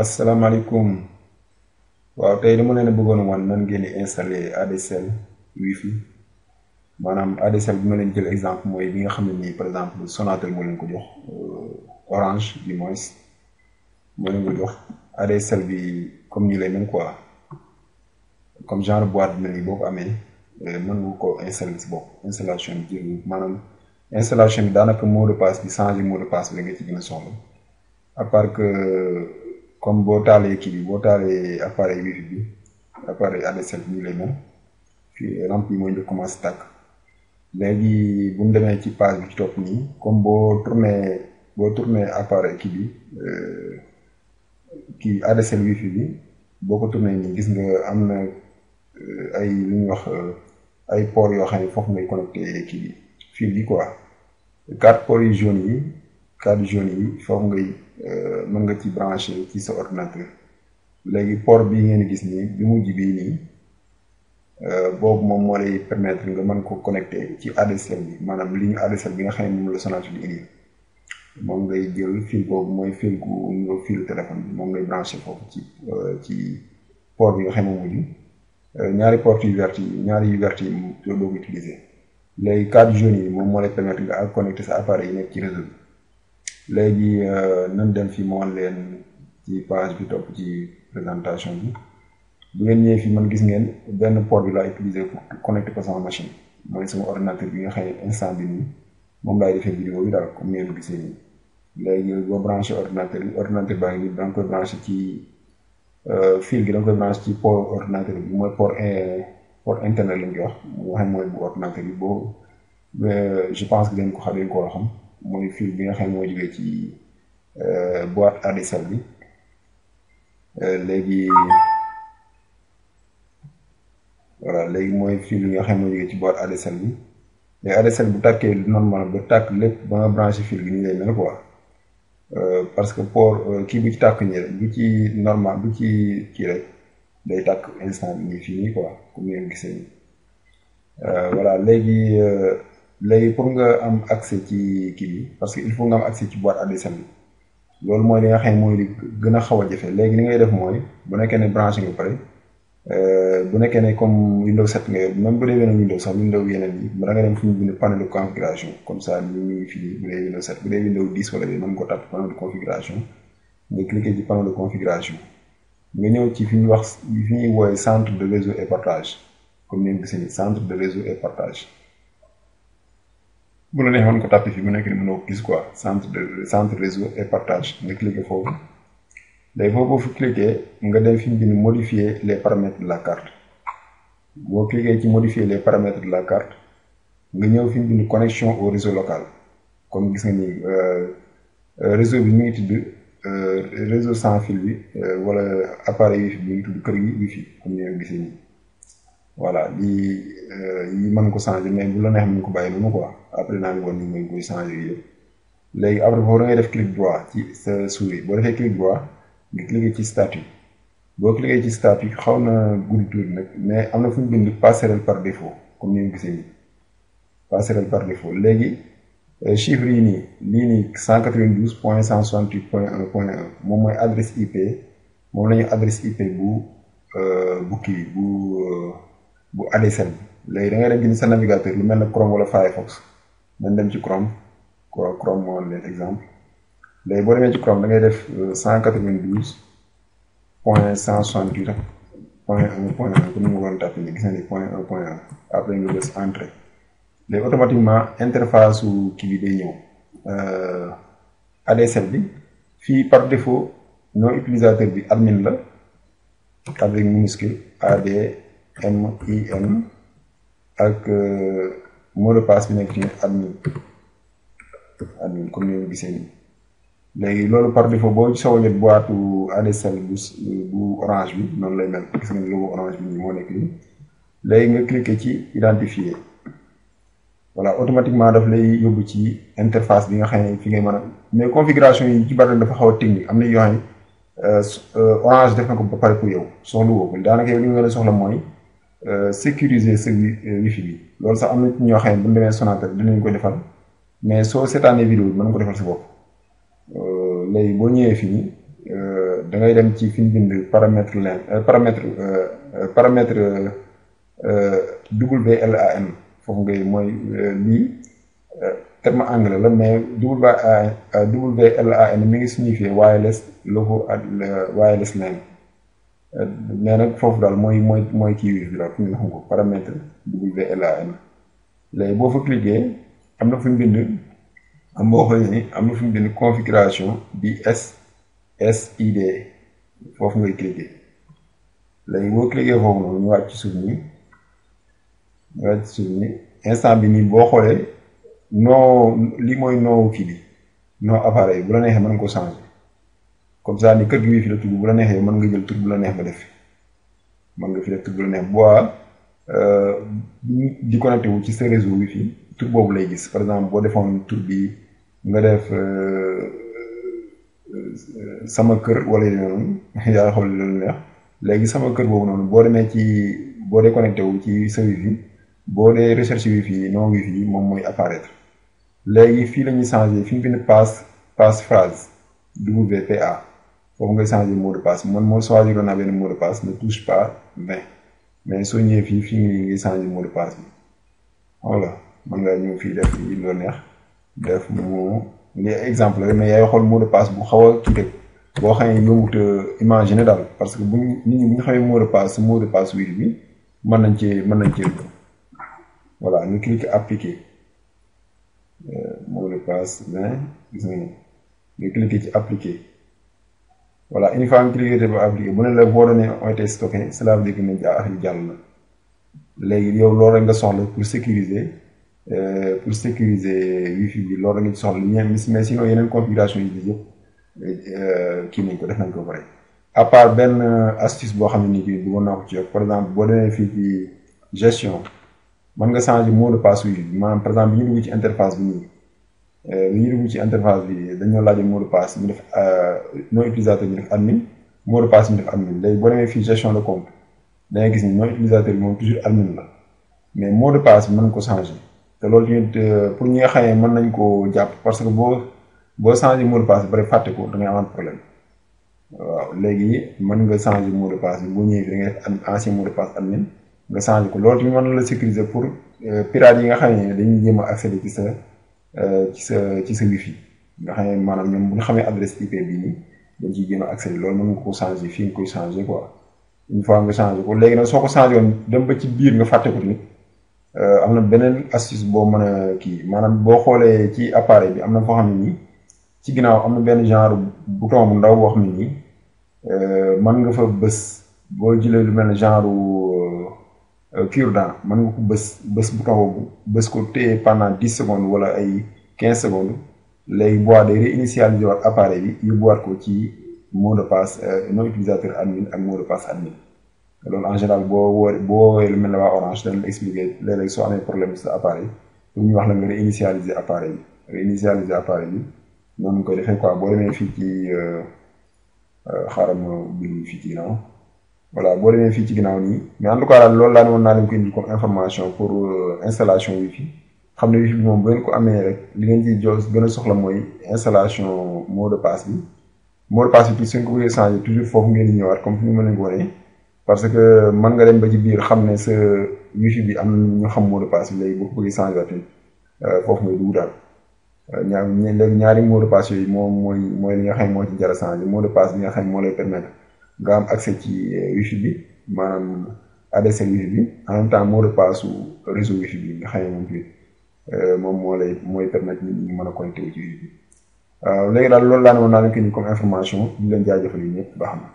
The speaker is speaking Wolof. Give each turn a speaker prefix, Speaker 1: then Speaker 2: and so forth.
Speaker 1: asalaamaaleykum. waaw tey dama leen a bëggoon a wan nan ngeen di installer ADSL wifi maanaam ADSL bi ma leen jël exemple mooy bi nga xam ne nii par exemple Sonatel moo leen ko jox Orange du moins moo leen ko jox ADSL bi comme nii lay mel quoi comme genre boîte bi mel nii boo ko amee mën nga ko installer si bopp installation bi jël maanaam installation bi daanaka mot de passe bi changer mot de passe bi la nga ci gën a soxla à part que comme boo taalee kii bi boo taalee appareil wifi bi appareil ADSL bi nii lay mel fii lampe yi mooy njëkk commencé tàkk léegi bu ñu demee ci page bi ci topp nii comme boo tourné appareil kii bi kii ADSL wifi bi boo ko tourné nii gis nga am na ay lu ñuy wax ay port yoo xam ne foofu ngay connecté kii bi fil bi quoi 4 ports yu jaune yi 4 jaune yi foofu ngay mën nga ci branché ci sa ordinateur léegi port bii ngeen gis nii bi mujj bii nii boobu moom moo lay permettre nga mën ko connecté ci ADSL bi maanaam ligne ADSL bi nga xam ne moom la Sonatel di indi moom ngay jël fil boobu mooy fil gu niroo fil téléphone bi moom ngay branché foofu ci port bi nga xam ne moom mujj ñaari port yu vert yi ñaari yu vert yi doo ko utiliser léegi 4 jaunes yi moom moo lay permettre nga ak connecté sa appareil yi nekk ci réseau bi léegi nan dem fi moo leen ci page bi topp ci présentation bi bu ngeen ñëwee fi man gis ngeen benn port bi laa utiliser pour connecter ko sama machine mooy sama ordinateur bi nga xam ne instant bi nii moom laay defee vidéo bi daal comme ngeen gisee nii léegi boo branché ordinateur baa ngi nii da nga koy branché ci fil gi da nga koy branché ci port ordinateur bi mooy port internet lañ koy wax nga xam mooy bu ordinateur bi boo je pense que dañ ko xam mooy fil bi nga xam ne moo jógee ci boîte ADSL bi léegi voilà léegi mooy fil bi nga xam ne moo jógee ci boîte ADSL bi léegi ADSL bu tàkkee normal ba tàkk lépp ba nga branché fil gi nii lay mel quoi parce que port kii bu ci tàkk nii rek bu ci normal bu ci kii rek day tàkk instant bi nii fii nii quoi comme ngeen gisee nii voilà léegi pour nga am accès ci kii bi parce que il faut nga am accès ci boîte ADSL bi loolu mooy li nga xam ne mooy li gën a xaw a jafe léegi li ngay def mooy bu nekkee ne branché nga pare bu nekkee ne comme Windows 7 nga yor même bu dee benn Windows sax Windows yeneen yi da nga dem fu ñu bind panneau de configuration comme ça ñu ngi fii bu dee Windows 7 bu dee Windows 10 wala bi mën ko tàpp panneau de configuration nga cliquer ci panneau de configuration nga ñëw ci fi ñuy wax fi ñuy woowe centre de réseau et partage comme ni nga gisee nii centre de réseau et partage bu la neexee mën ko tàppe fii mu nekk ni mënoo ko gis quoi centre réseau et partage nga cliquer foofu léegi foofu fi cliquer nga dem fi mu bind modifier les paramètres de la carte boo cliquer ci modifier les paramètres de la carte nga ñëw fi mu bind connexion au réseau local comme gis nga ni réseau bi mu ngi tudd réseau sans fil bi wala appareil wifi bi mu ngi tudd kër gi wifi comme ni nga gisee nii voilà yi mën ko changer mais bu la neex mën ko bàyyi noonu quoi après naa ngi woon ni mooy koy changer yëpp léegi après foofu da ngay def clic droit ci sa souris boo defee clic droit nga cliquer ci statut boo cliquer ci statut xaw na guddi tuuti nag mais am na fu ñu bind passerelle par défaut comme ni nga gisee nii passerelle par défaut léegi chiffre yi nii lii nii 192.168.1.1 moom mooy adresse IP moom la ñuy adresse IP bu kii bu ADSL bi léegi da ngay dem bind sa navigateur lu mel ne Chrome wala Firefox dañ dem ci Chrome moo leen exemple léegi boo demee ci Chrome da ngay def 192.168.1.1 comme ni ma doon tàpp ni gis na ni .1.1 après nga bës entrée léegi automatiquement interface su kii bi day ñëw ADSL bi fii par défaut nom utilisateur bi admin la avec minuscule ADMIN ak mot de passe bi nekk ci admin comme ni nga gisee nii léegi loolu par défaut boo soog a jot boîte ADSL bu orange bi noonu lay mel gis nga ni logo orange bi nii moo nekk nii léegi nga cliquer ci identifier voilà automatiquement daf lay yóbbu ci interface bi nga xam ne fi ngay mën a mais configuration yi ci bari dafa xaw a technique am na yoo xam ne orange def na ko ba pare pour yow soxla woo ko daanaka yow li nga gën a soxla mooy sécuriser sa wifi bi loolu sax am na ñoo xam ne bu ñu demee Sonatel dinañ ko defal mais soo seetaanee vidéo bi mën nga ko defal sa bopp léegi boo ñëwee fii da ngay dem ci fi ñu bind paramètre len paramètre WLAN foofu ngay mooy lii terme anglais la mais WLAN mi ngi signifier wireless local wireless LAN mais nag foofu daal mooy kii wifi daal fu ñu xam ko paramètre WLAN léegi boo fa cliquer am na fu ñu bind am boo xoolee ni am na fu ñu bind configuration bi SSID foofu ngay cliquer léegi boo cliquer foofu noonu ñu wàcc ci suuf nii instant bi nii boo xoolee lii mooy noo kii bi noo appareil bu la neexee mën nga ko changer comme ça ni kër gi wifi la tudd bu la neexee mën nga jël tur bu la neex nga def mën nga fi def tur bu la neex boo di connecté wu ci sa réseau wifi tur boobu lay gis par exemple boo defoon tur bi nga def sama kër wala yooyu noonu yaa xool lu neex léegi sama kër boobu noonu boo demee boo dee connecté wu ci sa wifi boo dee recherche wifi non wifi moom mooy apparaître léegi fii la ñuy changé fi ñu bind passe phrase WPA foofu ngay changé mot de passe man moo choisir naa benn mot de passe ne touche pas 20 mais soo ñëwee fii ngay changé mot de passe bi voilà mën nga ñëw fii def lii loo neex def mu li exemple rek mais yaay xool mot de passe bu xaw a kii rek boo xam ne yombut imaginer daal parce que nit ñi bu ñu xamee mot de passe wifi bi mën nañ cee voilà ñu cliquer appliquer mot de passe 20 gis nga ñu cliquer ci appliquer voilà une fois nga cliquer ba appliquer bu ne la vos données ont été stockées cela veut dire que ne jàll na léegi yow loolu rek nga soxla pour sécuriser wifi bi loolu rek nga ci soxla mais sinon yeneen configuration yi bi yëpp kii nañ ko def nañ ko pare à part benn astuce boo xam ne nii kii bëggoon naa ko ci yokk par exemple boo demee fii ci gestion mën nga changer mot de passe wifi bi maanaam par exemple bi ñu dugg ci interface bi nii dañoo laajoon mot de passe ñu def non utilisateur ñu def admin mot de passe ñu def admin léegi boo demee fii gestion de compte da ngay gis ni non utilisateur bi moom toujours admin la mais mot de passe bi mën ko changer te loolu tamit pour ñi nga xam ne mën nañ koo jàpp parce que boo changer mot de passe bi bari fàtte ko da ngay amaat problème waaw léegi mën nga changer mot de passe bi boo ñëwee fi da ngay def ancien mot de passe admin nga changer ko loolu tamit mën na la sécuriser pour pirates yi nga xam ne dañuy jéem a accéder ci sa wifi nga xam ne maanaam ñoom bu ñu xamee adresse IP bii nii dañ ciy jéem a accéder loolu mën nga ko changer fii nga koy changer quoi une fois nga changer ko léegi nag soo ko changer woon dem ba ci biir nga fàtte ko tamit am na beneen astuce boo mën a kii maanaam boo xoolee ci appareil bi am na foo xam ne nii ci ginnaaw am na benn genre bouton bu ndaw boo xam ne nii mën nga fa bës boo jëlee lu mel ne genre cure-dent mën nga ko bës bouton boobu bës ko téye pendant 10 secondes wala ay 15 secondes léegi boo day réinitialiser waat appareil bi yóbbuwaat ko ci mot de passe non utilisateur admin ak mot de passe admin loolu en général boo woowee lu mel ne waa Orange dañ la expliquer léeg-léeg soo amee problème sa appareil pour ñu wax la nga réinitialiser appareil bi noonu koy defee quoi boo demee fii ci xaaral ma bind fii ci ginnaaw voilà boo demee fii ci ginnaaw nii mais en tout cas daal loolu laa ne woon naa leen ko indi comme information pour installation wifi xam ne wifi bi moom bu ngeen ko amee rek li ngeen ciy jox gën a soxla mooy installation mot de passe bi su ngeen ko bëggee changer toujours foofu ngeen di ñëwaat comme fi ñu mën leen ko wane parce que mën nga dem ba ci biir xam ne sa wifi bi am na ñu xam mot de passe bi léegi boo ko bëggee changer waat foofu ngay dugg daal léegi ñaari mot de passe yooyu mooy li nga xam ne moo ci jar a changer mot de passe bi nga xam ne moo lay permettre nga am accès ci wifi bi maanaam ADSL wifi bi en même temps mot de passe su réseau wifi bi nga xam ne moom tamit moom mooy permettre nit ñi mën a connecté wu ci wifi bi waaw léegi daal loolu laa ne woon naa leen ko ni comme information ñu leen jaajëfal yi ñëpp baax na